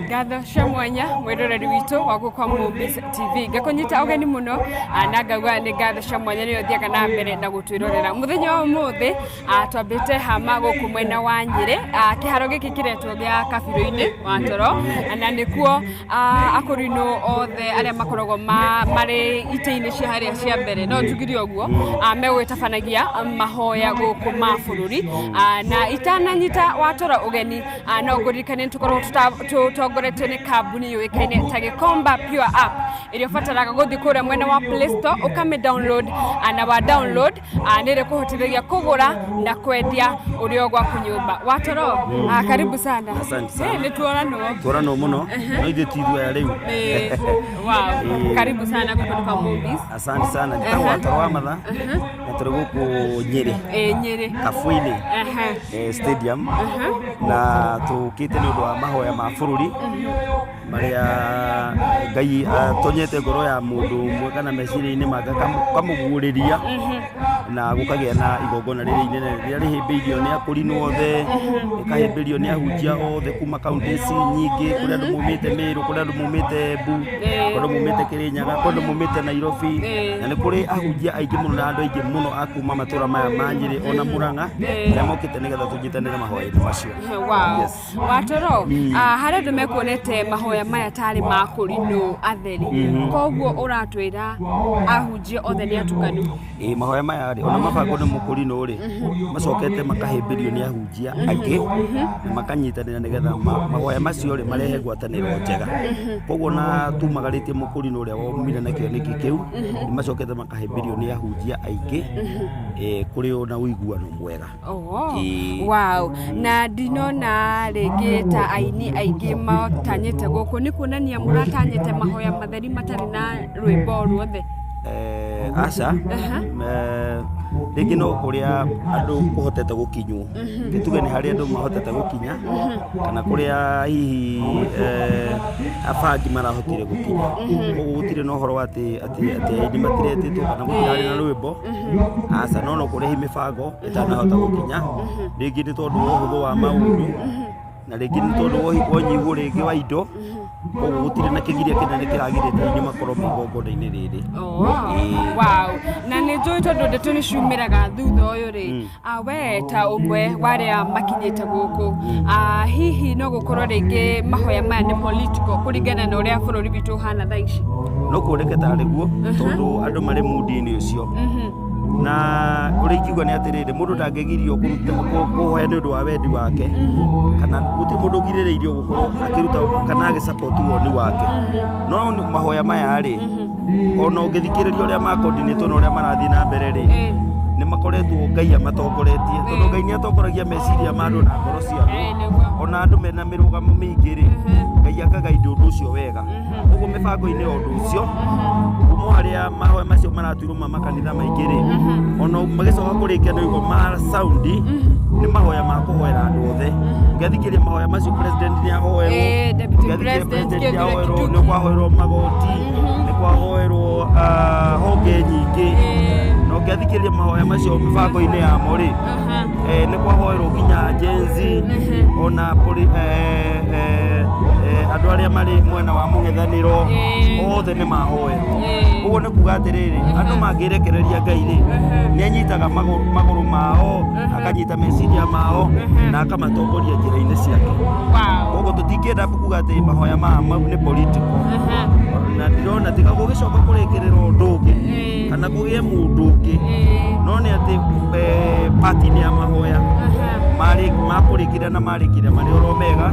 Ngatho cia mwanya mwiroreri witũ wa gũkwa Movies TV. Ngakũnyita ũgeni mũno na ngauga nĩ ngatho cia mwanya nĩyo thiaga na mbere na gũtwĩrorera mũthenya wa ũmũthĩ. Twambĩte hama gũkũ mwena wa Nyĩrĩ, kĩharo gĩkĩ kĩretwo gĩa Kabirũ-inĩ wa Toro, na nĩkuo akũrinũ othe arĩa makoragwo marĩ itĩ-inĩ cia harĩa cia mbere, no njugire ũguo, megũgĩtabanagia mahoya gũkũ ma bũrũri. Na itananyita Watoro ũgeni, no ngũririkanie nĩ tũkoragwo tũtongoretio nĩ kambuni yũĩkaine ta Gĩkomba Pure App, ĩrĩa ũbataraga gũthiĩ kũrĩa mwena wa Play Store ũkamĩ download, na wa download nĩ ĩrĩkũhotithagia kũgũra na kwendia ũrĩ o gwaku nyũmba. Watoro, karibu sana. Asante sana. Nĩ tuonanwo. Tuonanwo mũno, no ithuĩ ti ithuĩ aya rĩu. Wow. Karibu sana gũkũ nĩ kwa Movies. Asante sana. Njĩtagwo Watoro wa Matha na tũrĩ gũkũ Nyĩrĩ. Nyĩrĩ. Kabũinĩ Stadium, na tũkĩte nĩ ũndũ wa mahoya ma bũrũri marĩa Ngai atonyete ngoro ya mũndũ ũmwe kana meciria-inĩ make akamũguũrĩria, na gũkagĩa na igongona rĩrĩ inene rĩrĩa rĩhĩmbĩirio nĩ akũrinũ othe, rĩkahĩmbĩrio nĩ ahunjia othe kuma kaunti ici nyingĩ, kũrĩ andũ maumĩte Meru, kũrĩ andũ maumĩte Embu, kũrĩ andũ maumĩte Kĩrĩnyaga, kũrĩ andũ maumĩte Nairobi, na nĩ kũrĩ ahunjia aingĩ mũno na andũ aingĩ mũno a kuma matũra maya ma Nyĩrĩ ona Murang'a arĩa mokĩte nĩgetha tũnyitanĩre mahoya-inĩ macio. Yes. Watoro, harĩ andũ mekuonete mahoya maya tarĩ ma kũrinũ atheri, koguo ũratwĩra ahunjia othe nĩ atukanu? Ĩĩ, mahoya maya rĩ, ona mabango nĩ mũkũrinũ rĩ, macokete makahĩmbĩrio nĩ ahunjia angĩ na makanyitanĩra nĩgetha mahoya macio rĩ marehe ngwatanĩro njega. Koguo na tumagarĩtie mũkũrinũ ũrĩa waumire na kĩoneki kĩu, nĩ macokete makahĩmbĩrio nĩ ahunjia aingĩ, kũrĩ na ũiguano mwega. Oh, Ĩĩ. Wow. Na ndinona rĩngĩ ta aini aingĩ matanyĩte gũkũ, nĩ kuonania mũratanyĩte mahoya matheri matarĩ na rwĩmbo ruothe? Aca. Rĩngĩ no kũrĩa andũ kũhotete gũkinywo, tuge nĩ harĩa andũ mahotete gũkinya kana kũrĩa hihi abangi marahotire gũkinya. Koguo gũtirĩ na ũhoro wa atĩ aini matiretĩtwo kana gũtirarĩ na rwĩmbo, aca, no no kũrĩa hihi mĩbango ĩtanahota gũkinya, rĩngĩ nĩ tondũ wa ũhũthũ wa maũndũ na rĩngĩ nĩ tondũ wa ũnyihu rĩngĩ wa indo. Koguo gũtirĩ na kĩgiria kĩnene kĩragirĩtie aini makorwo me igongona-inĩ rĩrĩ. Oh, wow. Na nĩ njũĩ tondũ ndeto nĩ ciumĩraga thutha ũyũ rĩ, we ta ũmwe wa arĩa makinyĩte gũkũ, hihi no gũkorwo rĩngĩ mahoya maya nĩ political kũringana na ũrĩa bũrũri witũ ũhana thaa ici? No kuoneke tarĩ guo, tondũ andũ marĩ mundi-inĩ ũcio, na ũrĩa ingiuga nĩ atĩrĩrĩ, mũndũ ndangĩgirio kũhoya nĩ ũndũ wa wendi wake, kana gũtirĩ mũndũ ũgirĩrĩirio gũkorwo akĩruta kana agĩsupport woni wake. No mahoya maya rĩ, ona ũngĩthikĩrĩria ũrĩa makondinĩtwo na ũrĩa marathiĩ na mbere rĩ, nĩ makoretwo Ngai amatongoretie, tondũ Ngai nĩ atongoragia meciria ma andũ na ngoro cia andũ. Nĩguo. Ona andũ mena mĩrũgamo mĩingĩ rĩ, Ngai akagainda ũndũ ũcio wega. Koguo mĩbango-inĩ ya ũndũ ũcio, kuma harĩa mahoya macio maratuirwo ma makanitha maingĩ rĩ, ona magĩcoka kũrĩkia nĩ ũiguo ma sound nĩ mahoya ma kũhoera andũ othe. Ũngĩathikĩrĩria mahoya macio, president nĩ ahoerwo, Deputy ũngĩathikĩrĩria president, president nĩ Kithure ahoerwo, Kindiki. nĩ kwahoerwo magoti, nĩ kwahoerwo honge nyingĩ. Na ũngĩathikĩrĩria mahoya macio mĩbango-inĩ yamo rĩ, nĩ kwahoerwo nginya Gen Z, ona andũ arĩa marĩ mwena wa mũng'ethanĩro, othe nĩ mahoerwo. Ũguo nĩ kuga atĩrĩrĩ, andũ mangĩrekereria Ngai rĩ, nĩ anyitaga magũrũ mao, akanyita meciria mao na akamatongoria njĩra-inĩ ciake. Koguo tũtingĩenda kuga atĩ mahoya maya mau nĩ political, na ndirona tiga gũgĩcoka kũrĩkĩrĩra ũndũ ũngĩ kana kũgĩe mũndũ ũngĩ, no nĩ atĩ party-inĩ ya mahoya marĩ makũrĩkĩrĩra na marĩkĩrĩra marĩ oro mega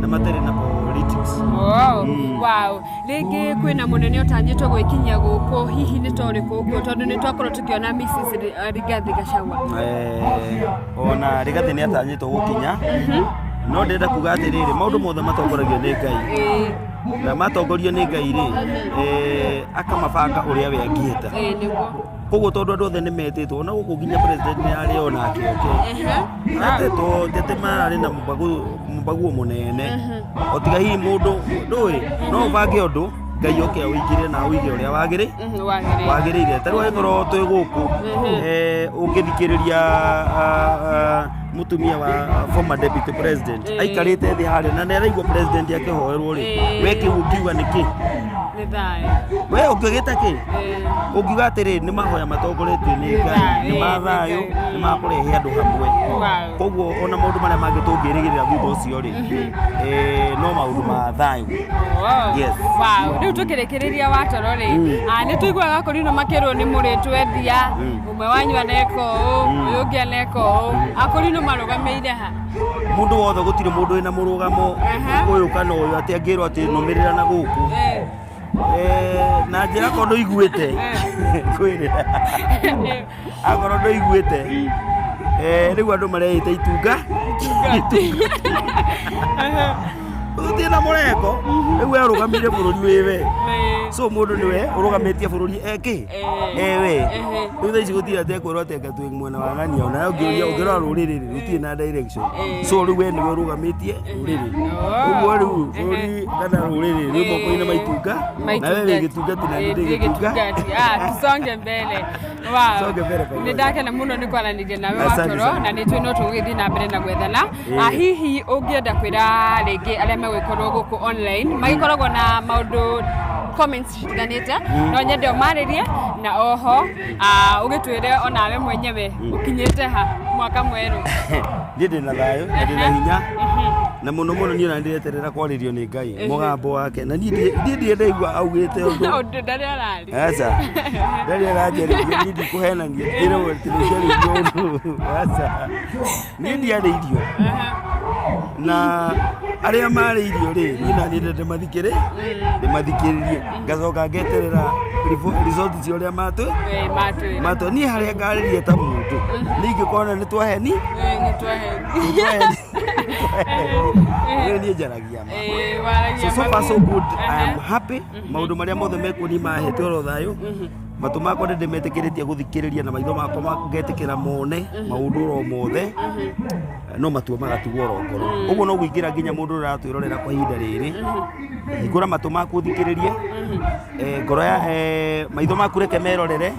na matarĩ na politics. Oh, wow. Rĩngĩ kwĩna mũnene ũtanyĩtwo gwĩkinyia gũkũ, hihi nĩ ta ũrĩkũ ũguo, tondũ nĩ twakorwo tũkĩona Mrs. Rigathi Gachagua? Ona Rigathi nĩ atanyĩtwo gũkinya, no ndĩrenda kuga atĩrĩrĩ, maũndũ mothe matongoragio nĩ Ngai, na matongorio nĩ Ngai rĩ, akamabanga ũrĩa we angĩenda. Nĩguo. Koguo tondũ andũ othe nĩ metĩtwo ona gũkũ, nginya president nĩ arĩ onake oke atetwo, tete mararĩ na mũbaguo mũnene, o tiga hihi mũndũ ndũĩ no ũbange ũndũ, Ngai oke awĩingĩre na awĩige ũrĩa wagĩrĩ Wagĩrĩire. Wagĩrĩire. Ta rĩu angĩkorwo twĩ gũkũ, ũngĩthikĩrĩria. Mũtumia wa former deputy president aikarĩte thĩ harĩa na nĩaraigua president akĩhoerwo rĩ, we kĩu ũngiuga nĩ kĩ? Nĩ thayũ. We ũngĩgĩta kĩ? Ũngiuga atĩrĩ, nĩ mahoya matongoretio nĩ Ngai, nĩ ma thayũ, nĩ ma kũrehe andũ hamwe. Koguo ona maũndũ marĩa mangĩ tũngĩrĩgĩrĩra thutha ũcio rĩ, no maũndũ ma thayũ. Yes. Wow. Rĩu tũkĩrĩkĩrĩria watoro rĩ, nĩ tũiguaga kũrino makĩrwo nĩ mũrĩtwendia, ũmwe wanyu aneka ũũ, ũyũ ũngĩ aneka ũũ. Akũrinũ marũgamĩire ha? Mũndũ wothe, gũtirĩ mũndũ wĩna mũrũgamo ũyũ kana ũyũ atĩ angĩrwo atĩ nũmĩrĩra na gũkũ. Na njĩra akorwo ndũiguĩte kwĩrĩra, akorwo ndũiguĩte, rĩu andũ mareĩta itunga tũtirĩ na mũrengo. Rĩu we ũrũgamĩire bũrũri wĩwe, so mũndũ nĩwe ũrũgamĩtie bũrũri eki ewe. Rĩu thaa ici gũtirĩ atĩ ekwĩrwo atĩ anga twĩ mwena wa ng'ania. Ona ũngĩũria, ũngĩrora rũrĩrĩ rĩ, rũtirĩ na direction. So rĩu we nĩwe ũrũgamĩtie rũrĩrĩ. Ũguo rĩu bũrũri kana rũrĩrĩ rwĩ moko-inĩ ma itunga, na we wĩ gĩtungati na niĩ ndĩ gĩtunga. Gĩtungati. Tusonge mbele. Wow. Tusonge mbele pamoja. Nĩ ndakena mũno nĩ kwaranĩria nawe, Asante watoro, sana. na nĩ twĩ no tũgũgĩthiĩ na mbere na gwethana. Hihi ũngĩenda kwĩra rĩngĩ arĩa megũgĩkorwo gũkũ online magĩkoragwo na maũndũ comments citiganĩte, no nyende ũmarĩrie na oho ũgĩtwĩre onawe mwenyewe ũkinyĩte ha mwaka mwerũ. Niĩ ndĩ na thayũ na ndĩ na hinya, na mũno mũno niĩ ona ndĩreterera kwarĩrio nĩ Ngai mũgambo wake, na niĩ ndirĩ ndaigua augĩte ũndũ. Ũndũ ndarĩ arari. Aca, ndarĩ aranjarĩria. Niĩ ndikũhenania, njĩrwo atĩ nĩnjarĩirio ũndũ. Aca, niĩ ndiarĩirio, na arĩa marĩirio rĩ, niĩ na niĩ ndĩmathikĩrĩrie, ngacoka ngeterera result cia ũrĩa matũ Matwĩra. matũ. Niĩ harĩa ngarĩria ta mũndũ, niĩ ingĩkorwo nĩ twaheni, Nĩ twaheni. nĩ twaheni. Rĩu niĩ njaragia ma. Waragia So, so ma. far so good. I am happy. Maũndũ marĩa mothe mekuo ni mahete oro thayũ. Matũ makwa nĩ ndĩmetĩkĩrĩtie gũthikĩrĩria, na maitho makwa ngetĩkĩra mone maũndũ oro mothe, no matua magatigwo oro ngoro. Ũguo no gwĩkĩra nginya mũndũ ũrĩa ũratwĩrorera kwa ihinda rĩrĩ, hingũra matũ maku ũthikĩrĩrie, ngoro ya maitho maku reke merorere,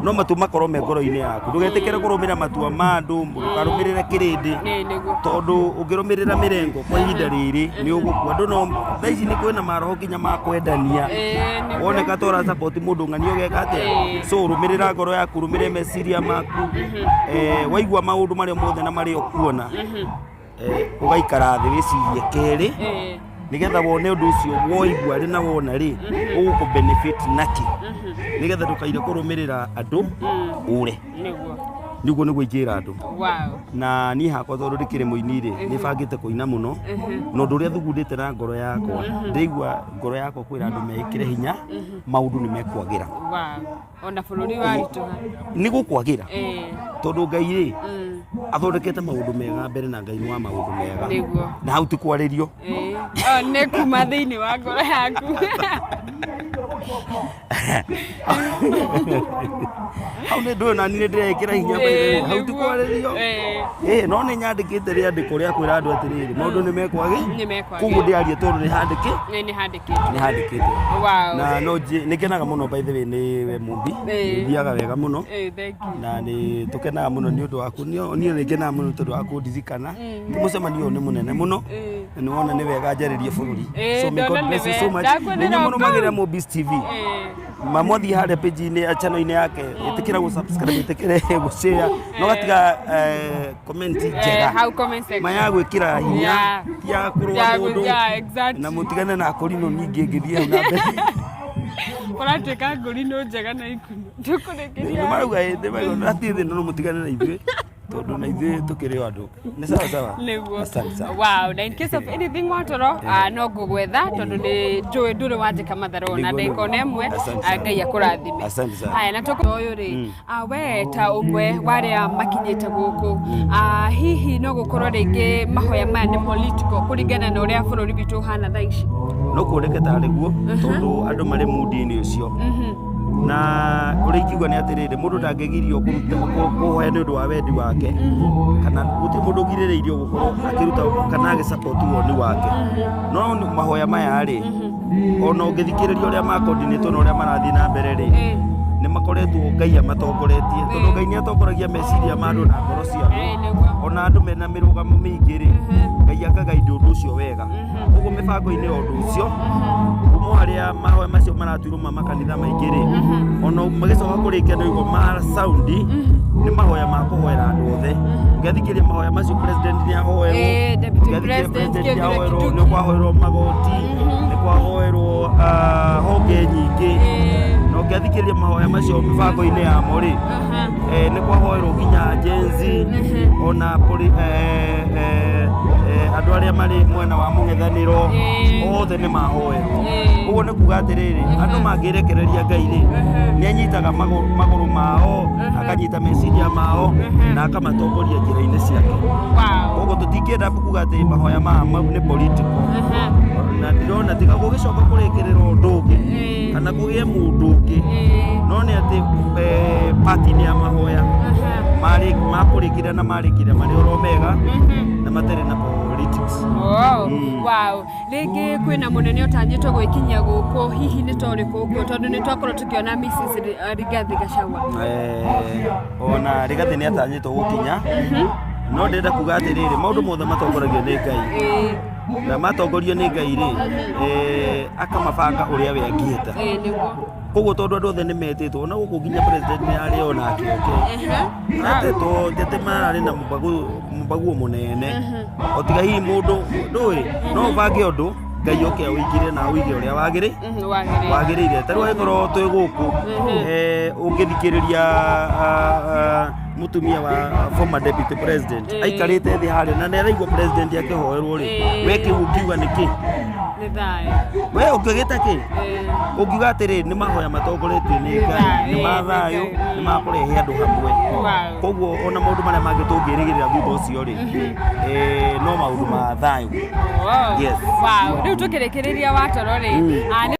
no matua makorwo me ngoro-inĩ yaku. Ndũgetĩkĩre kũrũmĩrĩra matua ma andũ, ndũkarũmĩrĩre kĩrĩndĩ, Ĩĩ, nĩguo. Tondũ ũngĩrũmĩrĩra mĩrengo kwa ihinda rĩrĩ nĩ ũgũkua. Andũ no thaa ici nĩ kwĩna maroho nginya ma kwendania. Ĩĩ, nĩguo. Woneka ta ũra support mũndũ ng'ani, ũgeka atĩa? So rũmĩrĩra ngoro yaku, rũmĩrĩra meciria maku. Waigua maũndũ marĩa mothe na marĩa ũkuona, ũgaikara thĩ wĩcirie kerĩ, nĩgetha wone ũndũ ũcio woigua rĩ na wona rĩ ũgũkũ benefit naki, nĩgetha ndũkaire kũrũmĩrĩra andũ ũre. Nĩguo ingĩra andũ. Na niĩ hakwa, tondũ ndĩkĩrĩ mũini rĩ, nĩ bangĩte kũina mũno, na ũndũ ũrĩa thugundĩte na ngoro yakwa, ndĩigua ngoro yakwa kwĩra andũ meĩkĩre hinya, maũndũ nĩ mekwagĩra. Ona bũrũri waritũha. Nĩ gũkwagĩra, tondũ Ngai rĩ athondekete maũndũ mega mbere, na Ngai nĩ wa maũndũ mega. Na hau ti kwarĩrio. Oh, nĩ kuma thĩinĩ wa ngoro yaku. Hau nĩ ndũĩ, nani nĩ ndĩrekĩra hinya by the way. Hau ti kwarĩrio. Ĩĩ, no nĩ nyandĩkĩte rĩandĩko rĩa kwĩra andũ atĩrĩrĩ, maũndũ nĩ mekwagĩ. Nĩ mekwagĩra. Koguo ndĩarie tondũ nĩ handĩkĩ Nĩ handĩkĩtwo. Nĩ handĩkĩtwo. Na no nĩ ngenaga mũno, by the way, nĩ we Mumbi. Thiaga wega mũno. Thank you. Na nĩ tũkenaga mũno nĩ ũndũ waku. Niĩ nĩ ngenaga mũno tondũ wa kũndirikana. Mũcemanio ũyũ nĩ mũnene mũno, na nĩ wona nĩ wega njarĩrie bũrũri. So may Ndona God nĩ bless you so much. Ndakwendera Nĩ inyuĩ mũrũmagĩrĩra kũu. Mobis TV. Mamwathiĩ harĩa page-inĩ, channel-inĩ yake, ĩtĩkĩra gũ subscribe, ĩtĩkĩre gũ share, no gatiga comment njega, hau comment section. Maya gwĩkĩra hinya, ti ya kũrũa mũndũ. Na mũtigane na kũrinũ ningĩ ngĩthiĩ hau na mbere. Ũratuĩka ngũrinũ njega na ikuno. Tũkũrĩkĩria. Nĩ marauga ĩndĩ marauga hatirĩ thĩna, no mũtigane na ithuĩ tondũ na ithuĩ tũkĩrĩ o andũ. Nĩ sawa sawa. Nĩguo. Asante sana. Wow, na in case of anything, watoro, no ngũgwetha tondũ nĩ njũĩ ndũrĩ wanjĩka matharũ na Nĩguo, ndagĩka ona nĩguo. ĩmwe. Asante sana. Ngai akũrathime. Asante sana. Haya, na tũkũ ũyũ rĩ, we ta ũmwe wa arĩa makinyĩte gũkũ, hihi no gũkorwo rĩngĩ mahoya maya nĩ political kũringana na ũrĩa bũrũri witũ ũhana thaa ici? No kuoneke tarĩ guo, tondũ andũ marĩ mundi-inĩ ũcio, na ũrĩa ingiuga nĩ atĩrĩrĩ, mũndũ ndangĩgirio kũhoya nĩ ũndũ wa wendi wake, kana gũtirĩ mũndũ ũgirĩrĩirio gũkorwo akĩruta kana agĩsupport woni wake. No mahoya maya rĩ, ona ũngĩthikĩrĩria ũrĩa makondinĩtwo na ũrĩa marathiĩ na mbere rĩ, nĩ makoretwo Ngai amatongoretie, tondũ Ngai nĩ atongoragia meciria ma andũ na ngoro cia andũ. Nĩguo. Ona andũ mena mĩrũgamo mĩingĩ rĩ, Ngai akagaida ũndũ ũcio wega. Ũguo mĩbango-inĩ ya ũndũ ũcio, kuma harĩa mahoya macio maratuirwo ma makanitha maingĩ rĩ, ona magĩcoka kũrĩkia nĩ ũguo ma sound, nĩ mahoya ma kũhoera andũ othe. Ũngĩathikĩrĩria mahoya macio, president nĩ ahoerwo. Deputy Ũngĩathikĩrĩria President president nĩ Kithure ahoerwo, Kindiki. nĩ kwahoerwo magoti, nĩ kwahoerwo honge nyingĩ. Na ũngĩathikĩrĩria mahoya macio mĩbango-inĩ yamo rĩ, nĩ kwahoerwo nginya Gen Z, ona andũ arĩa marĩ mwena wa mũng'ethanĩro, othe nĩ mahoerwo. Ũguo nĩ kuga atĩrĩrĩ, andũ mangĩrekereria Ngai rĩ, nĩ anyitaga magũrũ mao, akanyita meciria mao na akamatongoria njĩra-inĩ ciake. Koguo tũtingĩenda kuga atĩ mahoya maya mau nĩ political. Na ndirona tiga gũgĩcoka kũrĩkĩrĩra ũndũ ũngĩ kana kũgĩe mũndũ ũngĩ, no nĩ atĩ party-inĩ ya mahoya marĩ makũrĩkĩrĩra na marĩkĩrĩra marĩ oro mega na matarĩ na politics. Wow. Rĩngĩ kwĩna mũnene ũtanyĩtwo gwĩkinyia gũkũ, hihi nĩ torĩkũ ũguo, tondũ nĩ twakorwo tũkĩona Mrs. Rigathi Gachagua? Ona Rigathi nĩ atanyĩtwo gũkinya, no ndĩrenda kuga atĩrĩrĩ, maũndũ mothe matongoragio nĩ Ngai. Na matongorio nĩ Ngai rĩ, akamabanga ũrĩa we angĩenda. Nĩguo. Koguo tondũ andũ othe nĩ metĩtwo, ona gũkũ nginya president nĩ arĩ onake oke. Atetwo ti atĩ mararĩ na mũbaguo mũnene, o tiga hihi mũndũ ndũĩ no ũbange ũndũ, Ngai oke awĩingĩre na awĩige ũrĩa wagĩrĩ Wagĩrĩire. Wagĩrĩire. Ta rĩu angĩkorwo twĩ gũkũ, ũngĩthikĩrĩria mũtumia wa former deputy president aikarĩte thĩ harĩa na nĩ araigua president akĩhoerwo rĩ, we kĩu ũngiuga nĩ kĩ? Nĩ thayũ. We ũngĩgĩta kĩ? Ũngiuga atĩrĩ, nĩ mahoya matongoretio nĩ Ngai, nĩ ma thayũ, nĩ ma kũrehe andũ hamwe. Koguo ona maũndũ marĩa mangĩ tũngĩrĩgĩrĩra thutha ũcio rĩ, no maũndũ ma thayũ. Yes. Wow. Rĩu tũkĩrĩkĩrĩria watoro rĩ, nĩ